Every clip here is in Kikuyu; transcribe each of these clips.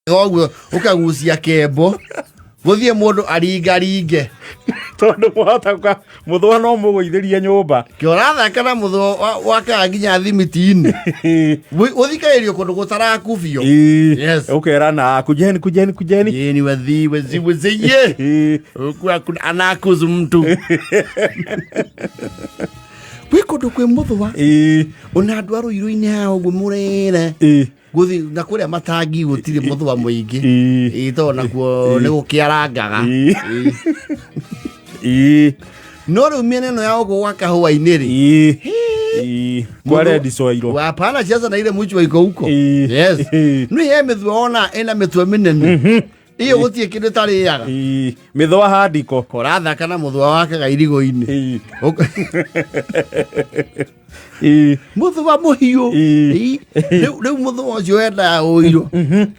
Ũguo ũkagucia kembo gũthiĩ mũndũ aringaringe. Tondũ mwahota mũthũa no mũgũithĩrie nyũmba. Kĩũrathaka na mũthũa wakaga nginya thimiti-inĩ. Ũthikagĩrio kũndũ gũtarakubio. Yes. Ũkerana kujeni kujeni kujeni. Yeni wathi wazi waziye. Huku hakuna anakuzu mtu gwĩ kũndũ kwĩ mũthũa. Ona andũ a rũirũ-inĩ haha ũguo mũrĩre. Gũthi na kũrĩa matangi gũtirĩ mũthũa mũingĩ. Ĩĩ, tondũ nakuo nĩ gũkĩarangaga. No rĩu mĩena ĩno ya gũkũ gwa kahũa-inĩ rĩ, Kwa red soil. Hapana cheza na ile mchwa iko huko. Yes. Nĩ he mĩthũa ona ĩna mĩtwe mĩnene iyo gũtirĩ kĩndũ ĩtarĩaga. Mĩthũa handiko. Korathaka na mũthũa wakaga irigo-inĩ. Mũthũa mũhiũ. Rĩu mũthũa ũcio wendaga ũirũ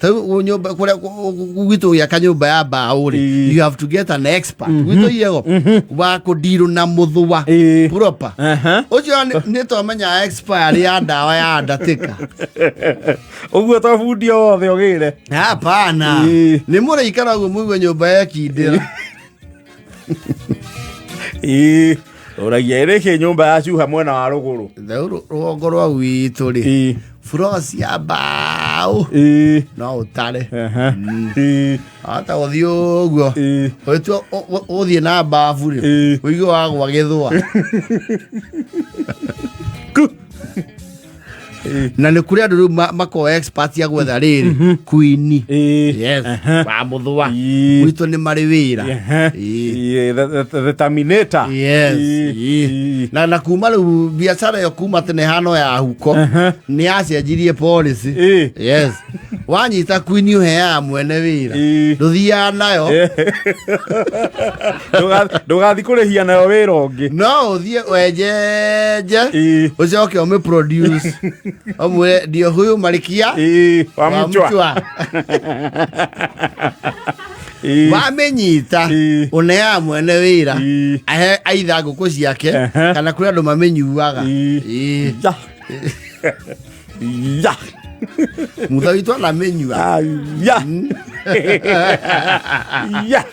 tarĩu nyũmba kũrĩa gwitũ gĩaka nyũmba ya mbaũ rĩ, you have to get an expert gwitũ iego wa kũndirũ na mũthũa proper. Ũcio nĩ twamenya expiry ya ndawa ya Antarctica. Ũguo to bundi o wothe ũgĩre. Hapana. Nĩ mũrĩikara ũguo mũigue nyũmba yekindĩra. Ũragia ĩrĩkĩ nyũmba ya cuha mwena wa rũgũrũ. Rĩu rũgongo rwa gwitũ rĩ, buro cia mbaũ no ũtare. Hata gũthiĩ ũguo ũgĩtua ũthiĩ na mbabu rĩ, ũigue wagwa gĩthũa. Ku. Na nĩ kũrĩ andũ rĩu makoragwo expert ya gwetha rĩrĩ queen. Yes, wa mũthũa. Gwitũ nĩ marĩ wĩra. The Terminator. Yes. Na kuma rĩu biacara ĩyo kuma tene hano ya huko nĩ yacenjirie policy. Yes, wanyita queen ũheaga mwene wĩra. Ndũthiaga nayo. Ndũgathi kũrĩhia nayo wĩra ũngĩ. No ũthiĩ wenjenje, ũcoke ũmĩ produce ũmwĩre ndio huyu marikia wa wa mchwa. mchwa. Wamĩnyita, ũneaga mwene wĩra. Ahe aitha ngũkũ ciake kana kũrĩ andũ mamĩnyuaga. Ya. Ya. Mutha witũ anamĩnyua. Ya. Ya.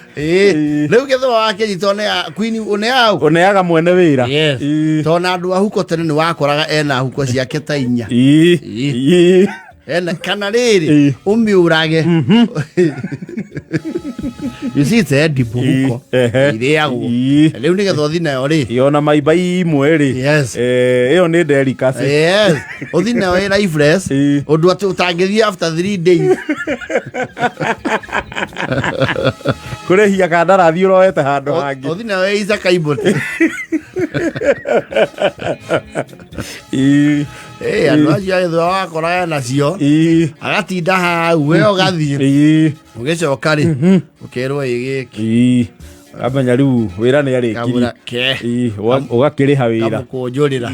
Rĩu gĩthũa wakĩnyita ũnea queen ũneaga ũ? Ũneaga mwene wĩra. Yes. Tondũ na andũ a huko tene nĩ wakoraga ena huko ciake ta inya. Ena kana rĩrĩ ũmĩũrage. You see, it's edible huko. Irĩagwo. Rĩu nĩgetha ũthi nayo rĩ, Yona maimba imwe rĩ. Yes. Ĩyo nĩ delicacy. Yes, ũthi nayo ĩ lifeless, ũndũ atĩ ũtangĩthiĩ after 3 days. Kũrĩhia kandarathi ũroete handũ hangĩ. Ũthi nayo ĩ Isaka Ibote. Andũ acio agĩthũa wakora nacio agatinda hau we ũgathiĩ ũgĩcoka rĩ ũkerwo ĩ gĩkĩ. Amenya rĩu wĩra nĩ arĩkirie. Kamũra ke. Ũgakĩrĩha wĩra. Kamũkũnjũrĩra.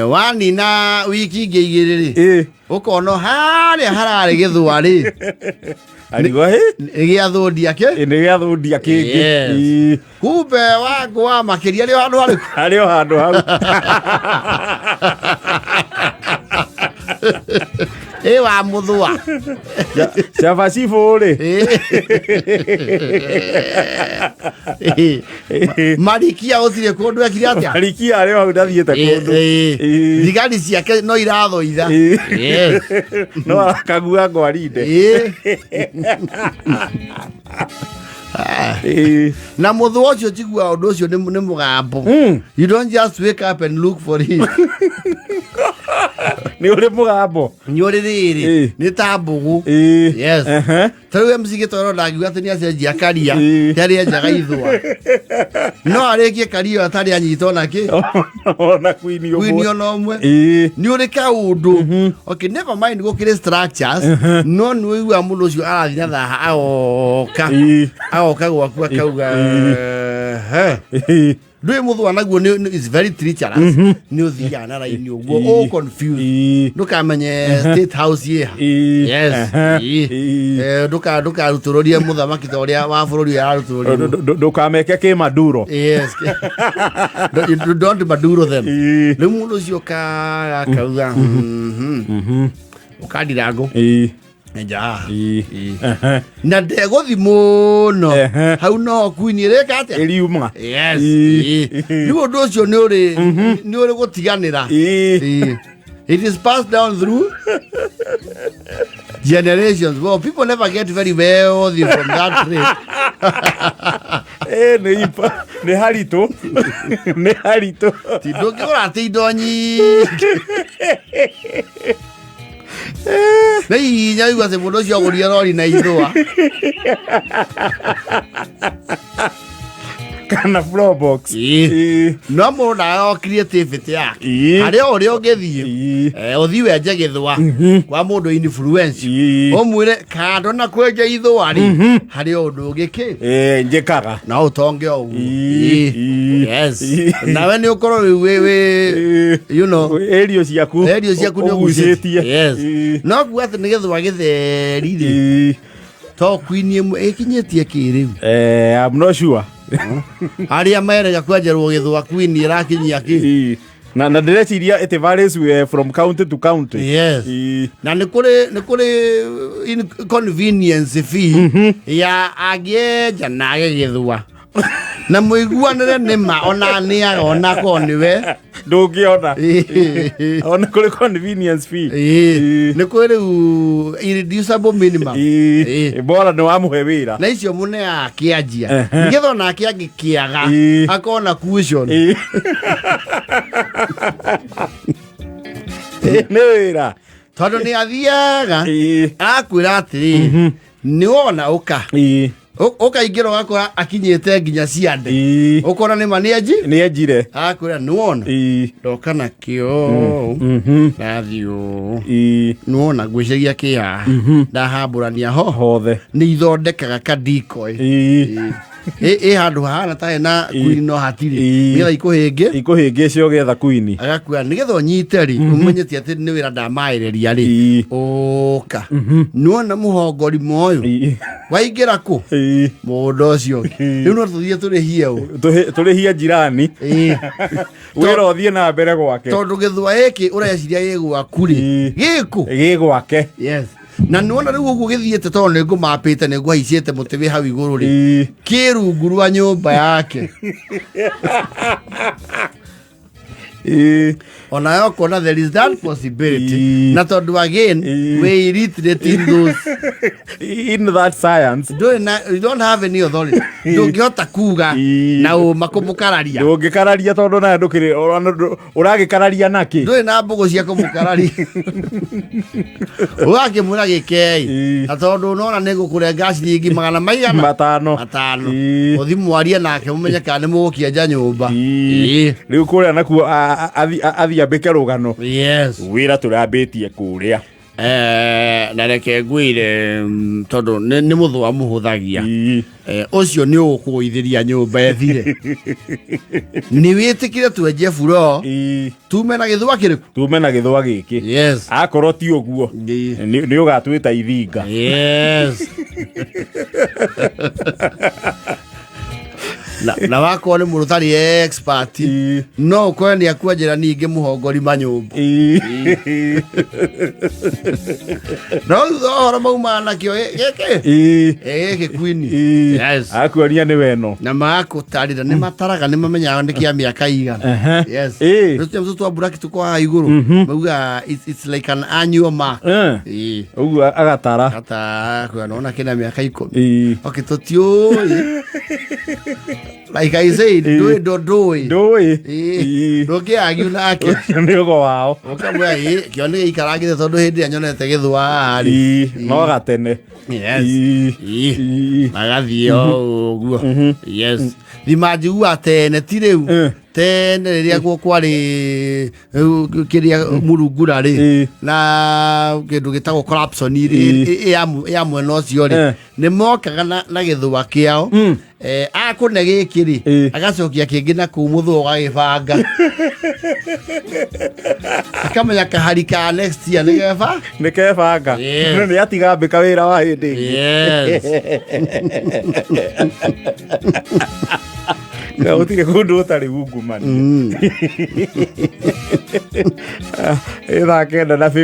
Wanina wiki ingĩ igĩrĩ rĩ, ũkona harĩa hararĩ gĩthũa rĩ, Arigwo hĩ. Nĩ gĩa thũndia kĩ. Nĩ gĩa thũndia kĩngĩ. Yes. Kumbe wangũ wa makĩria rĩ handũ harĩkũ? Harĩ o handũ hau. Ĩ wa mũthũa. Cabaci bũrĩ. Marikia gũtirĩ kũndũ ekire atĩa? Marikia arĩ o hau ndathiĩte kũndũ. Thigari ciake no irathoitha. Yes. No arakagua ngwarinde. Na mũthũa ũcio njiguaga ũndũ ũcio nĩ mũgambo. You don't just wake up and look for it. Nĩ ũrĩ mũgambo. Nĩ ũrĩ rĩrĩ, nĩ ta mbũgũ. Yes. Ta rĩu MC Gĩtoro ndangiuga atĩ nĩ acenjia karia, ti arĩ enjaga ithũa no arĩkie karia ĩyo atarĩ anyita ona kĩ. Ona queen ũmwe. Queen ona ũmwe. Nĩ ũrĩ kaũndũ, okay, never mind gũkĩrĩ structures, no nĩ ũiguaga mũndũ ũcio arathiĩ na thaha agoka agoka gwaku akauga, "He." Ndũĩ mũthũa naguo is very treacherous. Nĩ ũthiaga na raini ũguo ũ confused, ndũkamenye State House ĩha. Yes. Ndũkarutũrũrie mũthamaki ta ũrĩa wa bũrũri ũyũ ararutũrũrirwo. Ndũkameke kĩ Maduro. Yes. Don't Maduro them. Rĩu mũndũ ũcio kaga akauga, "Mhm." Ũkandirangũ. Enja. Ĩĩ. Ĩĩ. Ehe. Na ndegũthi mũno. Ehe. Hau no kwini ĩrĩka atĩa? Ĩriuma. Yes. Ĩĩ. Ĩĩ. Rĩu ũndũ ũcio nĩ ũrĩ nĩ ũrĩ gũtiganĩra. Ĩĩ. Ĩĩ. It is passed down through generations. Well, people never get very wealthy from that trade. Ĩĩ, nĩ ipa nĩ haritũ nĩ haritũ. Ti ndũngĩgũra atĩ indo nyingĩ. Nĩ hinya igua atĩ mũndũ ũcio agũrire rori na ithũa. Kana floor box. Ĩĩ. Ĩĩ. No mũndũ ndagao creativity yake. Ĩĩ. Harĩa o ũrĩa ũngĩthiĩ. Ĩĩ. Ũthiĩ wenje gĩthũa kwa mũndũ influence. Ĩĩ. Ũmwĩre kando na kwenja ithũa rĩ, harĩ o ũndũ ũngĩ kĩ. Ĩĩ, njĩkaga. No ũtonge o ũguo. Ĩĩ. Ĩĩ. Ĩĩ. Yes. Ĩĩ. Nawe nĩ ũkorwo rĩu wĩ Ĩĩ. you know Ĩrio ciaku erio ciaku nĩ ũgucĩtie. ũgucĩtie. Yes. Ĩĩ. No kuga atĩ nĩ gĩthũa gĩtheri rĩ, Ĩĩ. to kwini ĩmwe ĩkinyĩtie kĩ rĩu. I'm not sure. Arĩa merega kwenjerwo gĩthũa kwini ĩrakinyia kĩ. Ĩĩ. Na ndĩreciria it varies from county to county. Yes. Ĩĩ. Na nĩ kũrĩ inconvenience fee ya angĩenja na age gĩthũa na mũiguanĩre nĩ ma ona nĩ agona korwo nĩwe. Ndũngĩona. Ĩĩ. Ona kũrĩ convenience fee. Ĩĩ. Nĩ kũrĩ rĩu irreducible minimum. Ĩĩ. Ĩĩ. Bora nĩ wamũhe wĩra. Na icio mũne akĩanjia Ehe. nĩgetha onake angĩkĩaga Ĩĩ. akona cushion. Ĩĩ. Ĩĩ, nĩ wĩra. Tondũ nĩ athiaga Ĩĩ. akwĩra atĩrĩrĩ, nĩ wona ũka. Ĩĩ. Ũkaingĩra ũgakora akinyĩte nginya ciande. Ĩĩ. Ũkona nĩ ma nĩ anji. Nĩ enjire. Akwĩra nĩ wona. Ĩĩ. Ndoka nakĩo. Ndathiĩ ũũ. Ĩĩ. Nĩ wona ngwĩciria kĩhaha. Ndahambũrania ho. Hothe. Nĩ ithondekaga kadikoi. Ĩĩ. Ĩ handũ hahana ta hena kwini no hatirĩ. Ĩĩ. Nĩgetha ikũhĩngĩ. Ikũhĩngĩce ũgĩetha kwini. Agakwĩra nĩgetha ũnyite rĩ, ũmenyete atĩ nĩ wĩra ndamaĩrĩria rĩ. Ĩĩ. Ũka. Nĩwona mũhongori moyũ. Ĩĩ. Waingĩra kũ? Ĩĩ. Mũgũnda ũcio ũngĩ. Rĩu no tũthiĩ tũrĩhie ũ. Tũrĩhie jirani. Ĩĩ. Wĩra ũthiĩ na mbere gwake. Tondũ gĩthũa gĩkĩ ũreciria gĩ gwaku rĩ. Ĩĩ. Gĩkũ? Gĩ gwake. Yes. Na nĩwona rĩu ũguo gĩthiĩte tondũ nĩ ngũmapĩte nĩ ngũhaicĩte mũtĩ wĩ hau igũrũ rĩ. Ĩĩ. Kĩ rungu rwa nyũmba yake. Ĩĩ. Ona ũkona there is that possibility. Ĩĩ. Na tondũ again Ĩĩ. we illiterate in those. In that science. Ndũrĩ na you don't have any authority. Ndũngĩhota kuga Ĩĩ. na ũma kũmũkararia. Ndũngĩkararia tondũ nawe ndũkĩrĩ ũragĩkararia nakĩ? Ndũrĩ na mbũgũ cia kũmũkararia. Ũgakĩmwĩra gĩkei. Ĩĩ. Na tondũ nona nĩ ngũkũrenga ciringi magana maigana? Matano. Matano. Ĩĩ. Ũthi mwarie nake mũmenye kana nĩ mũgũkĩenja nyũmba. Ĩĩ. Ĩĩ. Rĩu kũrĩa nakuo athiĩ ambĩke rũgano. Yes. Wĩra tũrambĩtie kũrĩa. Na reke ngwĩre tondũ nĩ mũthũa mũhũthagia. Ĩĩ. Ũcio nĩ ũgũkũgũithĩria nyũmba ethire. Nĩ wĩtĩkire twenje buro. Ĩĩ. Tume na gĩthũa kĩrĩkũ? Tume na gĩthũa gĩkĩ. Yes. Akorwo ti ũguo. Ĩĩ. Nĩ ũgatwĩta ithinga. Yes. Na wakorwo nĩ mũndũ ũtarĩ expert, Ĩĩ. no ũkore nĩ akwenjera ningĩ mũhongori manyũmba. Ĩĩ. No thutha wa ũhoro maumaga nakĩo gĩkĩ. Ĩĩ. Gĩkĩ kwini. Ĩĩ. Yes. Akuonia nĩ weno. Na magakũtarĩra nĩ mataraga nĩ mamenyaga nĩ kĩa mĩaka igana. Ehe. Yes. Ĩĩ. Rĩu tũnyamũ tũtũ twa buraki tũkoragwo igũrũ. Maugaga it's like an annual mark. Eh. Ĩĩ. Ũguo agatara. Gata kwĩra nona kĩna mĩaka 10. Ĩĩ. Okay, tũtiũĩ. Like I said, ndũĩ ndo ndũĩ. Ndũĩ. Ĩĩ. Ĩĩ. Ndũngĩagiu nake. Ũcio nĩ ũgo wao. Ũkamwĩra ĩĩ, kĩo nĩ gĩikarangĩte tondũ hĩndĩ ĩrĩa nyonete gĩthũa haha rĩ. Ĩĩ. No gatene. Yes. Ĩĩ. Ĩĩ. Ĩĩ. Magathiĩ o ũguo. Yes. Thima njiguaga tene ti rĩu. Eh. Tene rĩrĩa guo kwarĩ kĩrĩa murungura rĩ Ĩĩ. na kĩndũ gĩtagwo corruption rĩ Ĩĩ. ya mwena ũcio rĩ Eh. nĩ mokaga na gĩthũa kĩao. Akũne gĩkĩ rĩ Ĩĩ. agacokia kĩngĩ na kũu mũthũa ũgagĩbanga. Akamenya kahari ka next year nĩ geba. Nĩ kebanga. Yes. Nĩ atiga mbĩka wĩra wa hĩndĩ ĩngĩ. Yes. Gũtirĩ kũndũ ũtarĩ ungumania. Ĩ thaa 9 na 50.